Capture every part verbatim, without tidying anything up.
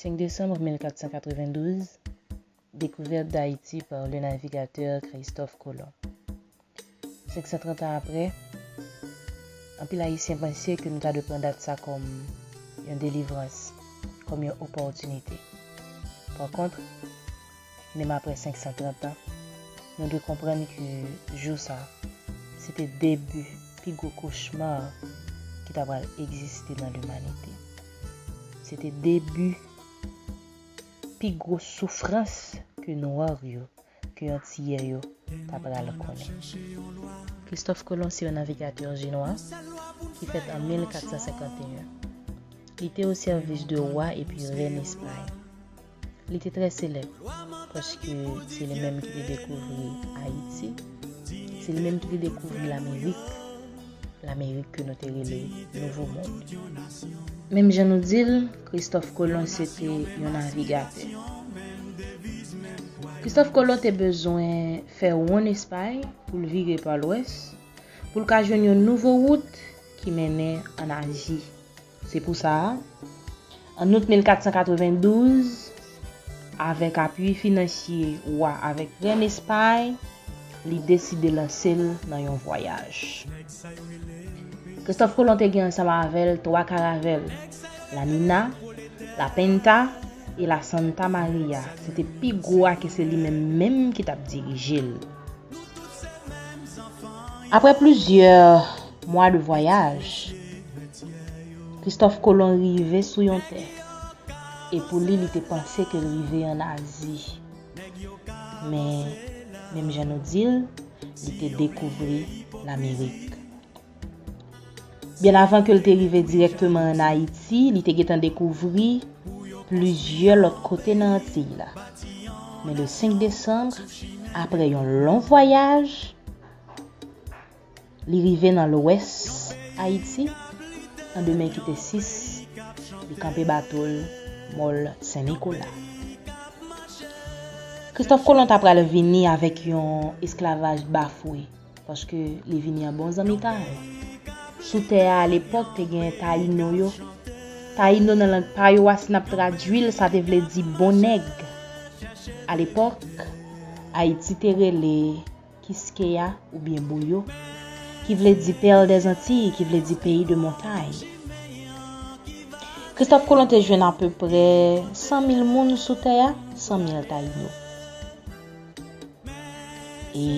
Cinq décembre mille quatre cent quatre-vingt-douze, découverte d'Haïti par le navigateur Christophe Colomb. Senk san trant an apre, anpil Ayisyen panse ke nou ta dwe pran dat sa kòm yon delivrans, kòm yon opòtinite. Pa kont, menm apre senk san trant an, nou dwe konprann ke jou sa, se te debi pi gwo kochma ki ta pral egziste nan limanite. Se te debi pi gwo soufrans ke nwa yo, ke antiyè yo ta pral konnen. Christophe Colomb se yon navigatè jinwa ki fèt an mil kat san senkant e en. Li te o sèvis de wa epi rèn Espay. Li te trè selèb, paske se li menm ki te dekouvri Ayiti, se li menm ki te dekouvri Lamerik, Lamerik ke nou te rele Nouvo Mond. Menm jan nou di l, Christophe Colomb se te yon navigatè. Christophe Colomb te bezwen fè wonn Espay pou l vire pa lwès, pou l ka jwenn yon nouvo wout ki mennen ann Azi. Se pou sa, an out mil kat san katrevendouz, avèk apui finansye wa avèk rèn Espay, li deside lanse l nan yon vwayaj. Christophe Colomb te gen ansanm avè l twa karavèl, la Nina, la Pinta e la Santa Maria. Se te pi gwo a ke se li menm menm ki t ap dirije l. Apre plizyè mwa de vwayaj, Christophe Colomb rive sou yon tè. E pou li, li te panse ke l rive ann Azi. Men, menm jan nou di l, li te dekouvri Lamerik. Byen avan ke l te rive dirèkteman ann Ayiti, li te gentan dekouvri plizyè lòt kote nan Antiy la. Men le senk desanm, apre yon long vwayaj, li rive nan lwès Ayiti, nan demen ki te sis, li kanpe bato l Mòl Sen Nikola. Christophe Colomb ta pral vini avèk yon esklavaj bafwe, paske li vini an bon zanmitay. Sou tè a, alepòk, te gen Tayino yo. Tayino, nan lang pa yo a, si n ap tradui l, sa te vle di bon nèg. Alepòk, Ayiti te rele Kiskeya oubyen Bouyo, ki vle di Perle des Antilles, ki vle di peyi de montay. Christophe Colomb te jwenn apeprè san mil moun sou tè a, san mil Tayino. E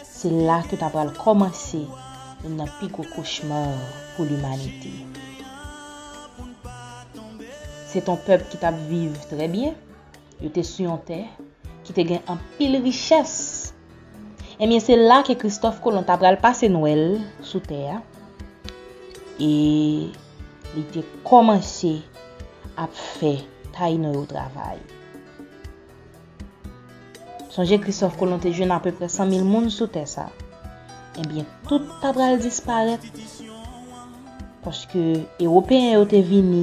se la ke ta pral kòmanse youn nan pi gwo kochma pou limanite. Se t on pèp ki t ap viv trè byen. Yo te sou yon tè ki te gen anpil richès. Ebyen, se la ke Christophe Colomb ta pral pase Nwèl sou tè a. E li te kòmanse ap fè Tayino yo travay. Sonje Christophe Colomb te jwenn apeprè san mil moun sou tè sa. Ebyen, tout ta pral disparèt. Paske Ewopeyen yo te vini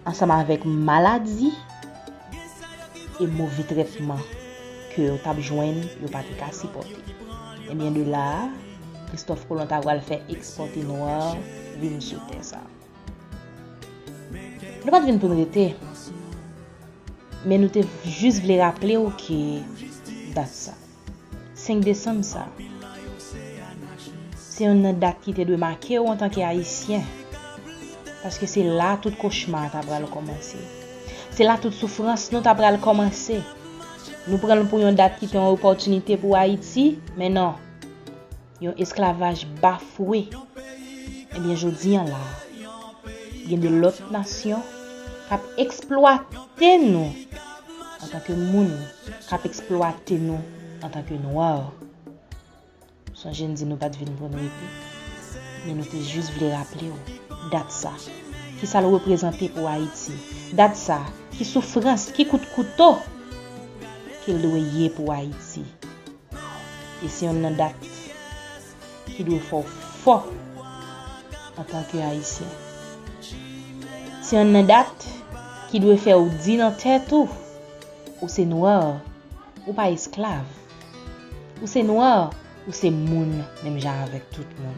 ansanm avèk maladi e move trètman ke yo t ap jwenn, yo pa te ka sipòte. Ebyen, de la a, Christophe Colomb ta pral fè ekspòte nwa vin sou tè sa. Nou pa t vin pou n rete, men nou te jis vle raple w ke dat sa, senk desanm sa, se youn nan dat ki te dwe make w antanke Ayisyen, paske se la tout kochma a ta pral kòmanse. Se la tout soufrans nou ta pral kòmanse. Nou pran l pou yon dat ki te yon opòtinite pou Ayiti, men non. Yon esklavaj bafwe. Ebyen, jodi a la, gen de lòt nasyon k ap eksplwate nou antanke moun, k ap eksplwate nou antanke nwa. Sonje n di nou pa t vin pou n rete, men nou te jis vle raple w dat sa, kisa l reprezante pou Ayiti, dat sa, ki soufrans, ki kout kouto ke l dwe ye pou Ayiti. E se youn nan dat ki dwe fè w fò antanke Ayisyen. Se youn nan dat ki dwe fè w di nan tèt ou, ou se nwa, ou pa esklav. Ou se nwa, ou se moun menm jan avèk tout moun.